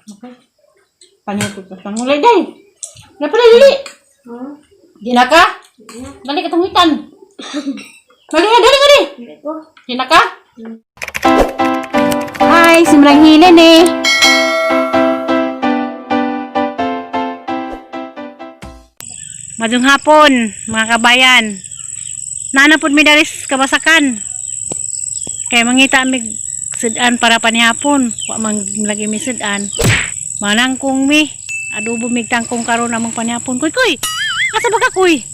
Okay. Panyo ko sa ngulay day. Na pala dili. Di na ka? Dali ka tangitan. Dali na, dali dali. Di na ka? Hi, simlang hilin eh. Madung hapon, mga kabayan. Naana pud mi daris kabasakan. Kay mangita mig sudan para panihapon. Wa man lagi mi sudan. Manangkong mi. Adobo mig tangkong karon among panihapon. Kuy kuy. Asa ba ka kuy?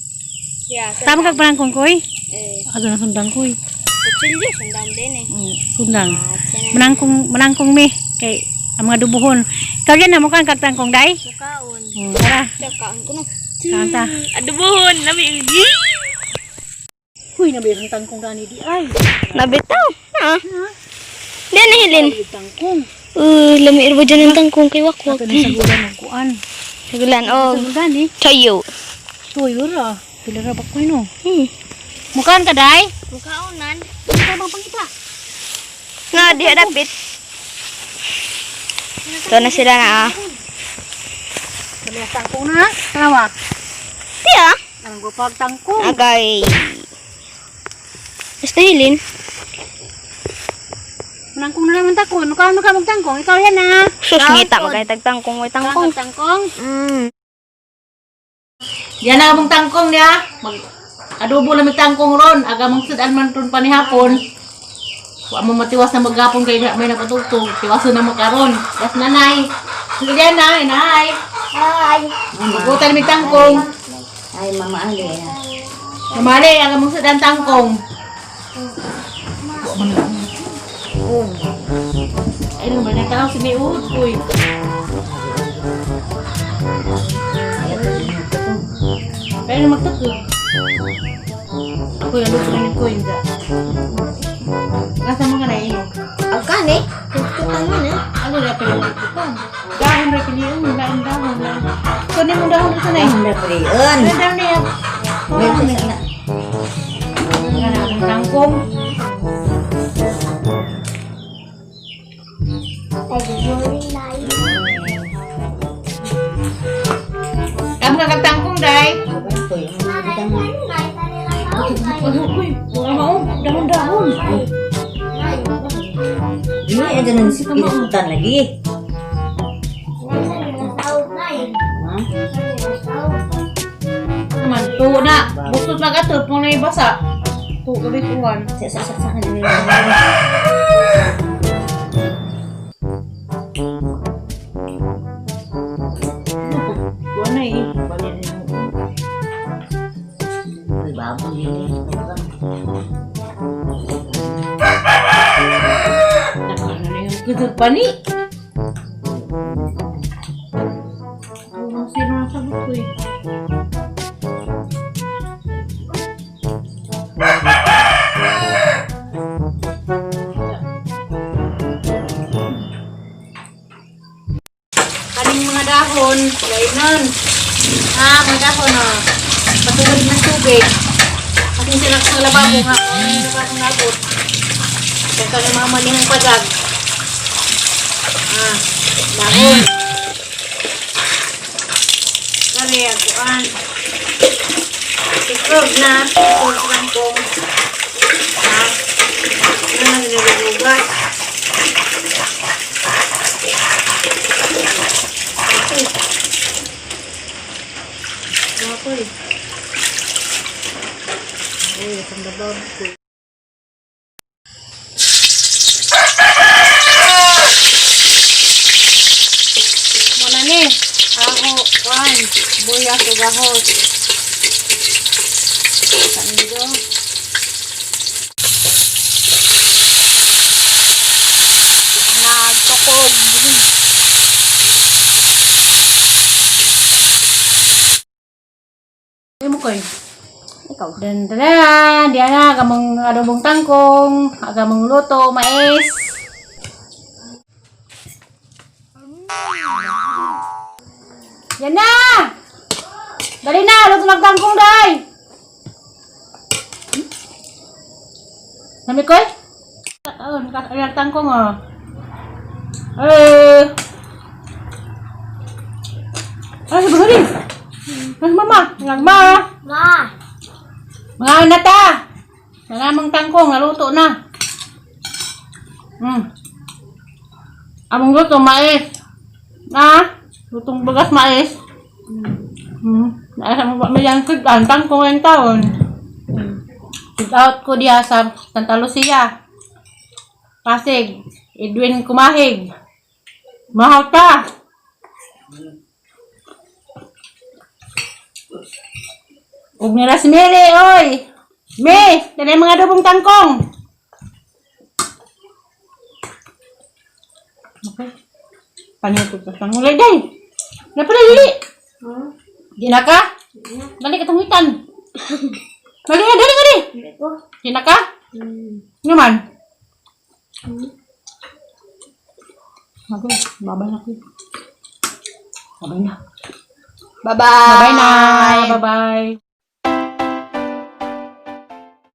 Yeah, Tama kag panangkong kuy? Eh, Ato na sundang kuy. kutsilyo, sundang din eh. Sundang. Manangkong manangkong mi kay ang mga dubuhon. Ikaw yan na mukhang kag tangkong day. Mukaon. Tara. Kaon ko no. Kanta. Adubuhon, lami. Huy, nabirang tangkong gani di ay. Nabitaw. Ha? Di na hilin. Tangkong. Lami irbo dyan ang tangkong kay wakwak. Ato na sa gulan ng kuan. Sagulan, oh. Sa gani. Chayo. Tuyo ra. Pila ra ba kuy no? Hmm. Mukaan ka day? Mukaonan. Ka bang pangita? Nga, di dapit. Ito na sila na ah. Kami tangkong na. Tanawa. Di ah. Ang gupag tangkong. Agay. Basta hilin. Manangkong na naman takon. Mukaan ka magtangkong. Ikaw yan ah. Sus, ngita magay tagtangkong may tangkong. Tangkong. Mm. Yan na mong tangkong niya. Mag adobo na may tangkong ron. Aga mong sudan man ron panihapon. Wa mo matiwas na maghapon kay may napatugtog. Tiwaso na mo karon. Das nanay. Sige yan na, inay. Hi. Magutan may tangkong. Ay, Mama Ali. Mamali, aga mong sudan tangkong. Ay, naman na tao si may uhod ko eh. Kaya na magtuto. Ako yung luto ng ko yung Nasa mga nainog. Ang kani? Tutang man eh. Ano na pala ito? Dahon na piliin, dahon dahon lang. Kunin mo dahon ito na eh. Ang napriyon. Ano dahon niya? Meron sa na. Mga na akong tangkong. Kamu ka tangkong, day. Uy, mga mao, dahon-dahon. Ini ada nang kinakutan lagi. Ha? Naman, tuo na. Busot na kato, pang naibasa. Tuo gabi tuwan. Sa sa sa sa Tuo na eh. Ay, baboy ini. Ano na yung kudog pa ni? Ang sino na sagot ko eh. Kaning mga dahon, gainan. Ha, mga dahon ah. Patulad ng tubig. Kasi sila sa lababo nga. Ano yung lababo nabot? Kaya ka ng mga manihang padag. Ah, dahon. Kari, akuan. Tikrog na. Tikrog kangkong. Ah, ano na ginagugas. Okay. Ako eh. Uy, akong dabab ko. Muna ni, aho, kuan, buyas ug ahos. Saan dito? Nagtukog. Ay mo koy. Ikaw. Dan dan, di ana kamong adobong tangkong, aga mong luto, mais. Yan na! Dali na, luto ng tangkong day. Nami koy? Oh, nagtangkong oh. Eh. Nagma. Ma. Mga na ta. Nalamang tangkong, naluto na. Among luto, mais. Na? Lutong bagas, mais. Naasa mo ba may yang sudan, tangkong ngayong taon. Sit out ko diya sa Santa Lucia. Pasig. Edwin Kumahig. Mahal ka. Ug nila si Mary, oy. Me, dali mga adobong tangkong. Okay. Paano ko sa ngulay day? Na pala dili. Di na ka? Dali ka tungitan. Dali na, dali dali. Di na ka? Naman. Okay, babay na ko. Babay na. Bye-bye. Babay na. Bye-bye.